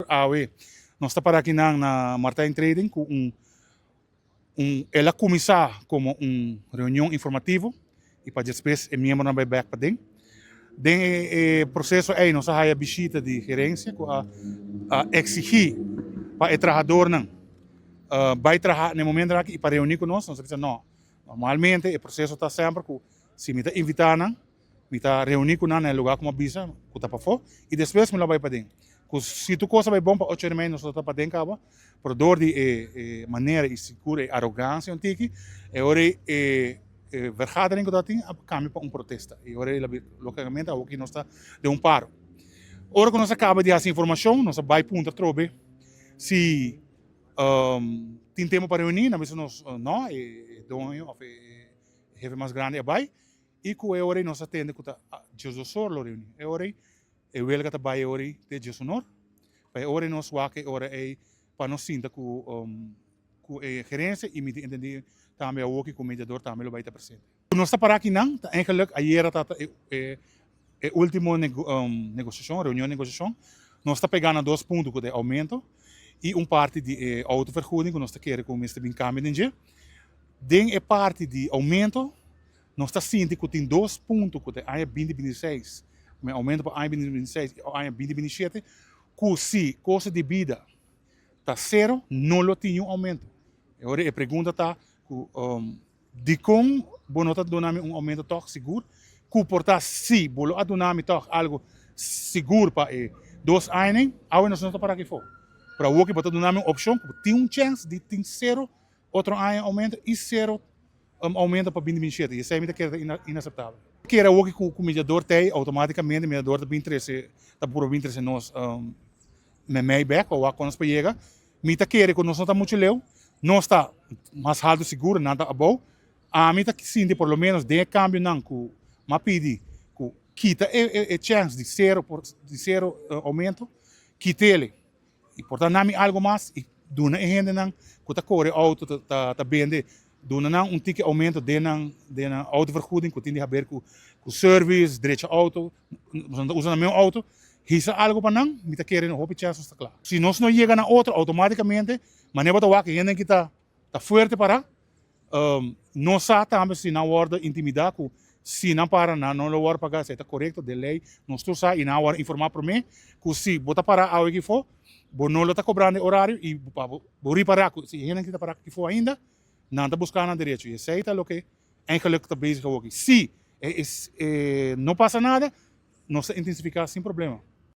Awe nos ta para akinan na Martijn Trading ku un un el a kuminsá komo un reunion informativo i pa despues e miembronan bai bèk paden. Den e proseso ei nos a haya bishita di gerensia ku a a eksigí pa e trahadornan bai traha na e momentu aki i pa reuní ku nos. Nos a bisa no, normalmente e proseso ta semper ku si mi ta invitá nan, Mi ta reuní ku nan na e lugá ku mi a bisa ku ta pafó i despues mi lo bai paden. Ku si tur kos a bai bon pa ocho ora i mei nos lo ta paden kaba, pero dor di e e manera i sigur e arogansia un tiki e ora ei e e vergadering ku tabatin a kambia pa un protesta i ora ei logikamente awoki nos ta den un paro. Ora ku nos a kaba di hasi informashon nos a bai puntra atrobe si tin tempu pa reuní, nan a bisa nos no e doño òf e hefe mas grandi a bai. I ku e ora ei nos a tende ku ta Djesdosor lo reuní. E ora ei e welga ta bai e ora ei te Djesonor. Pa e ora ei nos wak e ora ei pa nos sinta ku ku e gerensia i mi tin entendí tambe awoki ku mediador tambe lo bai ta presente. Ku nos ta pará akinan ta eigenlik ayera ta e e ultimo negosiashon, reunion negosiashon. Nos ta pegá na dos punto ku ta e oumento i un parti di e outovergoeding ku nos ta kere ku mester bin kambio den dje. Den e parti di oumento Nos ta sinti ku tin dos punto ku ta e aña 2026, ku e oumento pa aña 2026 i aña 2027, ku si kosto di bida ta sero, no lo tin niun oumento. E ora e pregunta ta ku dikon bo no ta duna mi un oumento tòg sigur? Ku por ta si bo lo a duna mi tòg algu sigur pa e dos añanan, awe nos no ta para aki afó. Pero awoki bo ta duna mi un opshon ku tin un chèns di tin sero otro aña oumento i sero aumento pa binti 27 i esei mi ta kere ta inaseptabel. Kere awoki ku ku mediador t'ei outomatikamente mediador ta bin trese ta purba bin trese nos memei bek pa wak kon nos por yega. Mi ta kere ku nos no ta muchu leu, nos ta mas haltu sigur, nan ta abou. Ami ta sinti por lo menos den e kambionan ku m'a pidi ku kita e e chèns di sero por di sero oumento, kit'el. I por ta nami algo mas i duna e hendenan ku ta kore outo ta ta bende duna nan un tiki oumento den nan den nan outovergoeding ku tin di haber ku ku service, drecha outo, pasobra nan ta usa nan meun outo, hisa algo pa nan, mi ta kere hopi chèns nos ta kla. Si nos no yega na otro outomatikamente manera bo ta wak e hendenan ki ta ta fuerte para. No sa tambe si nan wòrdu intimidá ku si nan para nan no lo wòrdu pagá, esei ta korekto den lei, nos tur sa i nan a wòrdu informá promé ku si bo ta pará awe kifó bo no lo ta kobrando e orario i pa bo ripará ku si e hendenan ki ta pará kifó ainda nan ta buská nan derecho i esei ta loke eigenlik ta bezig awoki. Si e no pasa nada nos ta intensifiká sin problema.